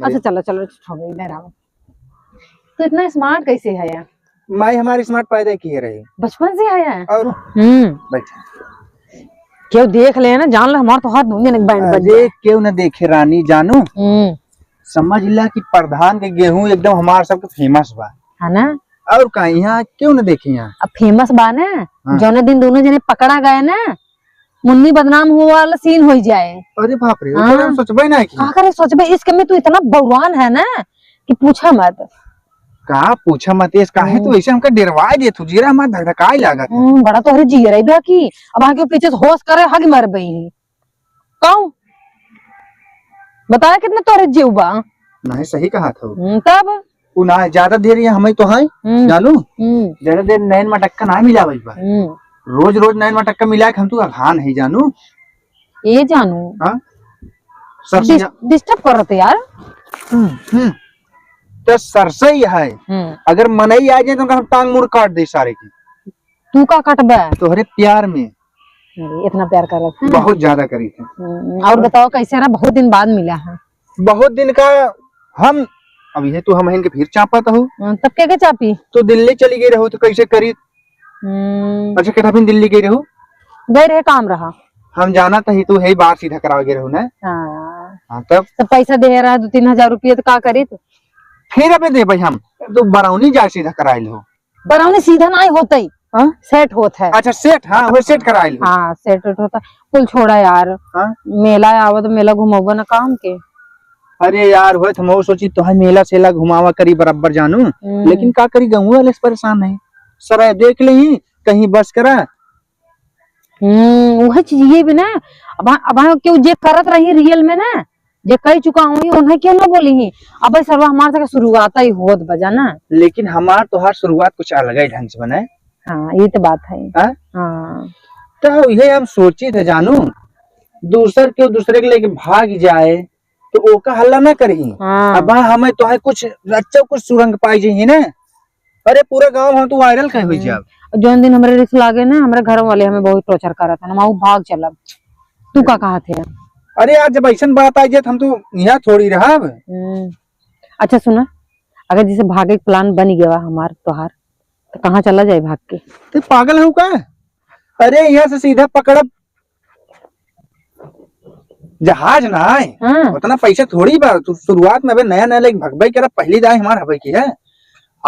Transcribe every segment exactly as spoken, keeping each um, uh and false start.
अच्छा, चलो, चलो, छोड़ो, इधर आओ। तो इतना smart कैसे है यार? माई हमारी smart पैदा किए रही। बचपन से है यार? और हम्म। बैठ। केहू देख ले ना, जान ले, हमार तो हाथ दोनों जने के band बज अरे, जाए। केहू ना देखे रानी, जानू। हम्म। समझ ला कि प्रधान के गेहूं एकदम हमार सबके famous बा। है ना? और का, यहाँ केहू ना देखे यहाँ। अब famous बा ना, हाँ। जौने दिन दोनों जने पकड़ा गए ना, मुन्नी बदनाम हुआ वाला scene हो जाए। अरे बाप रे, हाँ। ओकरे हम सोचबे ना की। का करे सोचबे, इश्क में तू इतना बौरान है ना कि पूछा मत। का पूछा मत, इस काहे हम्म। तू ऐसे हमका डरवाए देत हो, जीरा हमार धकधकाए लागत है। हम्म, बड़ा तोहरे जियरा बा की, अब आगे पीछे से होश करे, हग मर बई। कहूँ? बताया कितना तोहरे जीव बा। नहीं, सही कहा था। हम्म, तब? उ ना ज्यादा देर यहाँ हमें तो है, हम्म। जानू? हम्म। ज्यादा देर नैन मटक्का ना मिलावल बा। हम्म। रोज रोज नैन मटक्का मिला के हम तू अघान है, जानू? ये जानू। हाँ? सरसों डिस-, या- disturb करत यार। हम्म, हम्म। तो सरसों ही है। हम्म। अगर मनई आ जाए तो हम टांग मुड़ काट दे सारे की। तू का काटबे? तोहरे प्यार में। अरे, इतना प्यार करत है। बहुत ज्यादा करी थे। हम्म, और बताओ कैसे रहा? बहुत दिन बाद मिला है। बहुत दिन का हम, अब ये तो हम इनके फिर चापत हो। हाँ, तब के के चापी? तो दिल्ली चली गई रहो तो कैसे करी? हम्म। अच्छा, कितना दिन दिल्ली गई रहो? गए रहे, काम रहा। हम जाना तो ही तू है बार सीधा करावे गए रहो ना। हाँ। हाँ, तब? तो पैसा दे रहा दो तीन हजार रुपये, तो का करी तू? फिर अबे दे भाई हम, तो बरौनी जा सीधा कराइल हो। बरौनी सीधा नाहीं होतई। हाँ? Set होत है। अच्छा, set, हाँ, वो set कराइल हो। हाँ, set वेट होता। कुल छोड़ा यार। हाँ? मेला आवा तो मेला घुमाबो ना काम के। अरे यार, होत हम वो सोची तो है मेला सेला घुमावा करी बराबर जानू, हम्म। लेकिन का करी, गाँव वाले से परेशान है। सराय देख ले ही, कहीं बस करा। हम्म, वह चीज ये भी ना, अब, अब केहू जे करत रही real में ना, जे कह चुका हूँ, उन्हें क्यों ना बोली ही? अब सरवा हमार से शुरुआत ही होत बजा ना। लेकिन हमार तोहार शुरुआत कुछ अलग ही ढंग से बने। हाँ, ये तो बात है। हाँ? हाँ। तो ये हम सोची थे जानू, दूसर के दूसरे के लेके भाग जाए, तो ओका हल्ला ना करी। हाँ। अब हमें तो है कुछ अच्छा कुछ सुरंग पाई जाइए ना। अरे, पूरा गाँव हम तो viral कहे हुई हम्म। जाब। जौन दिन हमरे रिस लागे ना, हमरे घर वाले हमें बहुत torture करत हैं, हम आऊ भाग चलब। तू का कहत है? अरे यार, जब ऐसन बात आ जाए, तो हम तो यहाँ थोड़ी रहब। हम्म। अच्छा सुना, अगर जैसे भागे के plan बन गया हमार तोहार, तो कहाँ चला जाए भाग के? तू पागल हो का? अरे, यहाँ से सीधा पकड़ब जहाज ना आए, हाँ। उतना पैसा थोड़ी बा। तू शुरुआत में अबे नया नया लेके भगबई करब, पहली दाई हमार हबे की है।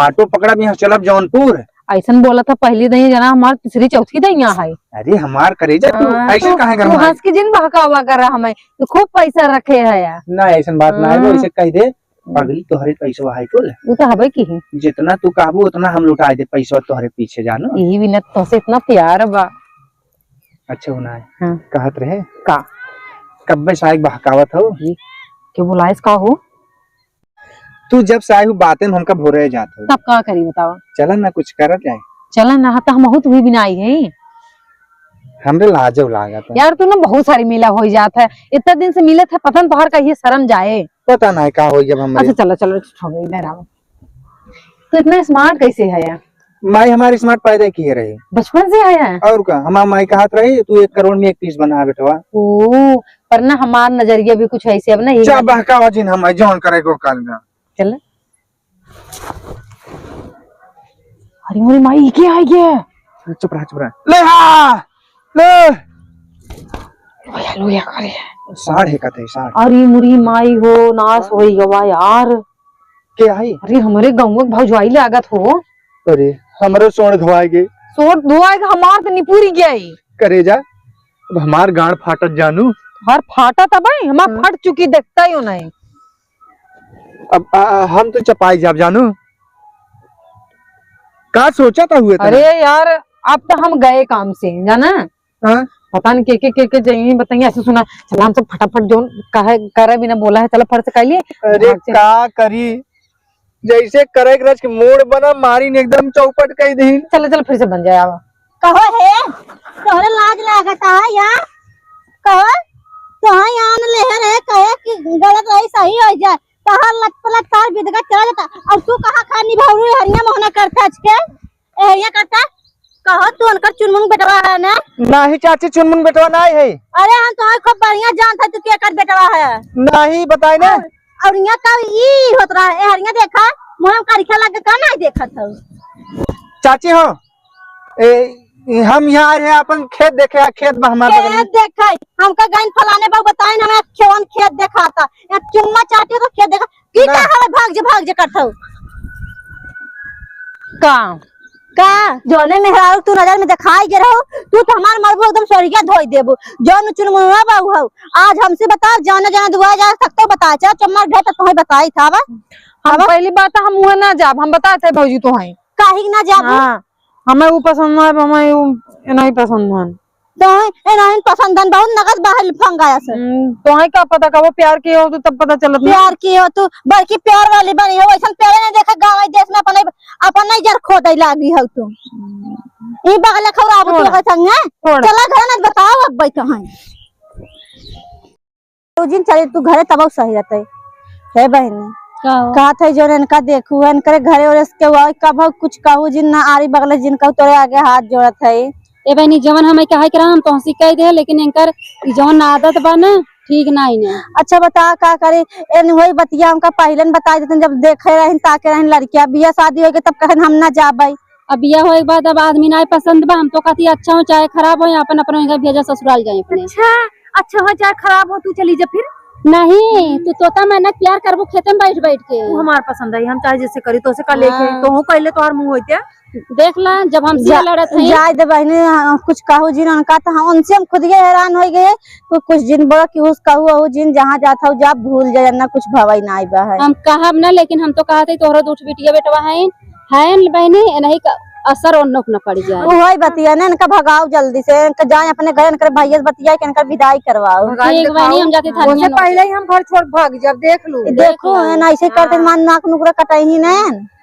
ऑटो पकड़ब, यहाँ चलब जौनपुर। ऐसन बोला था पहली दाई जना हमार तीसरी चौथी दाई यहाँ है। अरे हमार करेजा, तू हाँ, ऐसे तू, काहे तू गरमाई? हंस के जिन बहकावा कर रहा हमें, तू खूब पैसा रखे है यार। ना, ऐसन बात ना है, वो हाँ। ऐसे कह दे, हम्म। अगली तोहरे पैसा है कुल। वो तो हबे की है। जितना तू कहबू उतना हम लुटा दे पैसा तोहरे पीछे जानू। यही भी ना, तोसे इतना प्यार बा। अच्छा होना है। हाँ। कहत रहे। का? कब्बे साइक बहकावत हो। जी। क्यों बुलाइस का हो? तू जब से आई हूँ बातें में हमका भोरे जात हो। तब का करी बतावा? चला ना कुछ करत जाए। चला ना, तो हम बहुत भी बिना आई है। हमरे लाजो लागत है। यार तू ना बहुत सारी मिला हो जात है। इतना दिन से मिलत है, पता न तोहर का ये शर्म जाए। पता ना का हो जब हम अच्छा चलो, चलो, छोड़ो, इधर आओ। तो इतना smart कैसे है यार? माई हमारी smart पैदा किए रही। बचपन से है यार? और का, हमार माई कहत रही, "तू एक करोड़ में एक piece बना बेटवा।" ओ, पर ना हमार नजरिया भी कुछ ऐसे अब नहीं। चा बहकावा जिन हम जौन करे को कर ना। चल। अरे मोरी माई, ई के आ गया? चुप रहा, चुप रहा। ले हा! ले! लोया, लोया, करे। साढ़ है कथे, साढ़। अरे मोरी माई हो, नाश होई गवा यार। के आई? अरे हमरे गाँव के भौजवाई लागत हो। अरे, हमरो सोड़ धोआए गे। सोड़ धोआए गे, हमार तो निपुरी गया ही। करेजा, अब हमार गांड फाटत जानू। हर फाटत अब है, हमार हाँ। फट चुकी, देखता ही हो नहीं। अब, आ, हम तो चपाई जाब जानू। का सोचा था हुए तना? अरे यार, अब तो हम गए काम से, जाना? हाँ? पता नहीं के, के, के, के जाइए, बताइए, ऐसे सुना। चला, हम सब फटाफट जो कहे, करे बिना बोला है, चला, फट से कर लिए। अरे, भाग चल। का करी? जैसे करे के रच के मूड बना, मारी ने एकदम चौपट कई दीन। चला, चला, फिर से बन जाए, आवा। कहो हे, तोहरे लाज लागत है या? कहो, तोहा यान ले रहे, कहे कि गलत रही, सही हो जाए। तोहार लत पलत तार बिदगा चला जाता। और तू कहाँ खा निभाऊ हरिया मोहना करता आज के? ए, हरिया करता? कहो, तू उनकर चुनमुन बेटवा है ना? नाही चाची, चुनमुन बेटवा नाही है। अरे, हम तोहार खूब बढ़िया जानत है, तू केकर बेटवा है। नाही, बताए ना। और और यहाँ का ई होत रहा है, हरिया देखा, मुँह में करिखा लग के का नहीं देखत हौ? चाची हो, ए, हम यहाँ आए हैं अपन खेत देखे, आ खेत बा हमार बगल में। खेत देखे, हमका गइन फलाने बाबू बताइन, हमें खेवन खेत देखाता, या चुम्मा चाटी तो खेत देखा, की ना। का हमें भाग जे, भाग जे करत हौ? का? का? जौने मेहरारू तू नजर में देखाई गे रहो, तू तो हमार मरबू एकदम सोरिया धोई देबू। जौन चुनमुनवा बाबू हौ, आज हमसे बताओ, जाने जाने दुआ जा सकते बताए, चाहे चुम्मा ढे तो तुम्हें बताई था बा। हम अब? पहली बात तो हम उहे ना जाब, हम बताए थे भौजी तोहई। काहे के ना जाबू? हाँ, हमें वो पसंद ना है, हमें वो नहीं पसंद है। तोहई, ए नहीं पसंद है, बहुत नगद बाहर फंगाया से। हम्म, तोहई का पता कबो प्यार किए हो तो तब पता चलत ना। प्यार किए हो तू, बड़की प्यार वाली बनी हो, वैसन प्यारे नहीं देखे गाँव देश में, अपन, अपन नहीं जर खोदे लागी हो तू। हम्म। ई बगल खौराबू तू छोड़। के संग है? छोड़। चला घर में बताओ अब बैठ हैं। तू जिन चली तू घरे तब सही रहते। हे बहनी, का हो? कहत है जो इनका देखू है, इनकरे घरे ओरे से केहू आवे, कब कुछ कहू जिन ना आरी बगले जिन कहू तोरे आगे हाथ जोड़त है। ए बहनी, जवन हमें कहे के रहा हम तोहसी कह दे, लेकिन इनकर ई जवन आदत बा ना, ठीक ना ही ना। अच्छा बता का करे, एन वही बतिया हमका पहले न बताई देतन, जब देखे रहन ताके रहन लड़किया, बिया शादी होके तब कहन हम ना जाबे। अब बिया होए के बाद अब आदमी नाय पसंद बा, हम तो कहती अच्छा हो चाहे खराब हो, अपन, अपन इनका भेजा ससुराल जाए अपने। अच्छा, अच्छा हो चाहे खराब हो, तू चली जा फिर। नहीं, तू तोता मैना प्यार करबू खेते में बैठ बैठ के। तू हमार पसंद है, हम चाहे जैसे करी, तो से का लेके, हाँ। तो हूँ कहले तोहार मुँह होते। देख ला, जब हमसे जा-, लड़त है। जाए दे बहनी, हाँ, कुछ कहू जिन उनका तो हम, उनसे हम खुद ये हैरान हो गए। तो कुछ जिन बोला कि उस कहू अहू जिन जहाँ जात हो जा, भूल जा, ना कुछ भवाई ना आइबा है। हम कहब ना, लेकिन हम तो कहते तोहरो दूठ बिटिया बेटवा है, है न बहनी, ए नहीं का असर ओन न पड़ जाए। वही बतिया ना, इनका भगाओ जल्दी से, इनका जाए अपने घर, इनकर भैया से बतिया के इनकर विदाई करवाओ। भगाई ठीक बहनी, देखाओ। हम जाते थानिया ओसे नोट। पहले ही हम घर छोड़ भाग जाब, देख लू। देखो, देख लो। है ना, ऐसे करते हाँ। मान नाक नुकरा कटाई ही ना।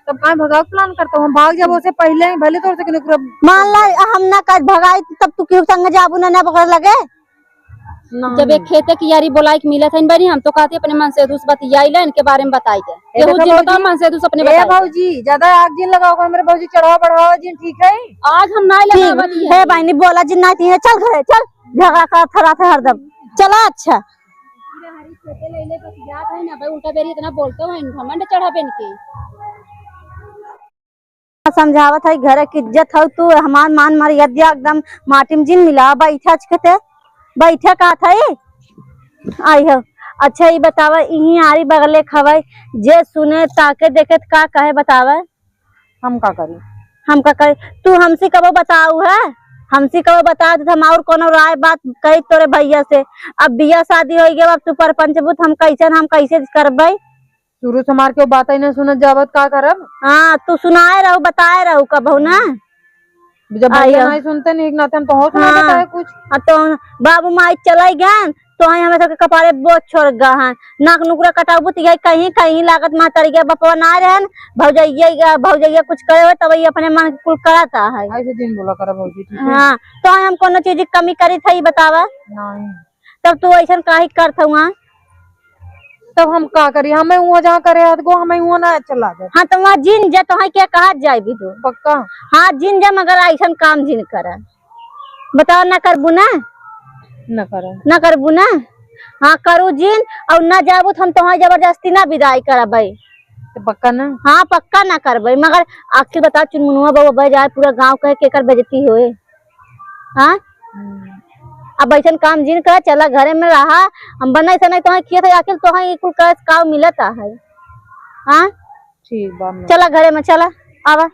तब काहे भगावे के plan करत हो? हम भाग जाबो ओसे पहिले ही, भले तोर से केने पूरा मान ला, हम ना कर भगाई, तब तू केहू संग जाबू ना, ना ओकरे लगे। नहीं। जब एक खेते की यारी बोलाई के मिलत है बनी, हम तो कहती अपने मन से दूस बतियाई ले, इनके बारे में बताई दे। ए, केहू देखो जिन बताओ, भौजी, मन से दूस अपने ए बताई दे। भौजी, ज्यादा आग जिन लगाओ, हमरे भौजी चढ़ावा बढ़ावा जिन, ठीक है? आज हम ना ठीक। लगावत ही हे है। बहनी, बोला जिन ना, चल घरे, चल, झगड़ा करत रहत है हरदम। चला, अच्छा। पूरे हरी खेते ले ले बतियात है ना भाई, उल्टा बेरी इतना बोलते हो, घमंड चढ़ा बेन के। समझावत है, घर की इज्जत हौ तू, हमार मान मर्यादा एकदम माटी में जिन मिला। बैठा छिकते, बैठा का था ई? आई हो। अच्छा, ई बतावा, इही आरी बगले खवाई, जे सुने, ताके, देखे, त का कहे, बतावा? हम का करी? हम का करी? तू हमसे कबो बताऊ है? हमसे कबो बता दे, हम और कोनो राय बात कही तोरे भैया से। अब बिया शादी हो गया, अब तू परपंच बूत, हम कैसे, हम कैसे करबै? शुरू से हमार केहू बात ही नहीं सुनत जावत, का करब? हाँ, तू सुनाए रहू, बताए रहू कबहू ना। जब भैया आइयो। नहीं सुनते, नहीं नाते हम तो हो सुना हाँ। देता है कुछ। हाँ, तो बाबू माई चले गए, तो हमें सबके कपारे बोझ छोड़ गए हैं। नाक नुकरा कटाबू तो यही कहीं, कहीं लागत महतारी के बपवा ना रहन, भौजैया, भौजैया कुछ करे हो, तब ये अपने मन के कुल कराता है। ऐसे दिन बोला करा भौजी, ठीक है? हाँ, तो हम कोनो चीज की कमी करी था, ये बतावा। नहीं। तब तू ऐसन काहे करत हउआ? तब हम का करी? हमें उहाँ जहाँ करे हाथ गो, हमें उहाँ ना अच्छा लागे। हाँ, तो वहाँ जिन जा, तो हाँ क्या कहा जाए भी तू? पक्का? हाँ, जिन जा, मगर ऐसन काम जिन करा। बताओ, ना करबू ना? ना करा। ना करबू ना? हाँ, करू जिन, और ना जाबू तो हम तोहार जबरदस्ती ना विदाई करबै। तो पक्का ना? हाँ, पक्का ना करबै, मगर आखिर बता, चुनमुनवा बउआ बह जाए, पूरा गाँव कहे केकर बेइज्जती होए। हाँ? हम्म। अब ऐसन काम जिन कर, चला घरे में रहा। हम बनाई से नहीं तोहे खियत है, आखिर तोहे ई कुल करे से का मिलत है? हाँ? ठीक बा, मैं चला घरे में, चला, आवा।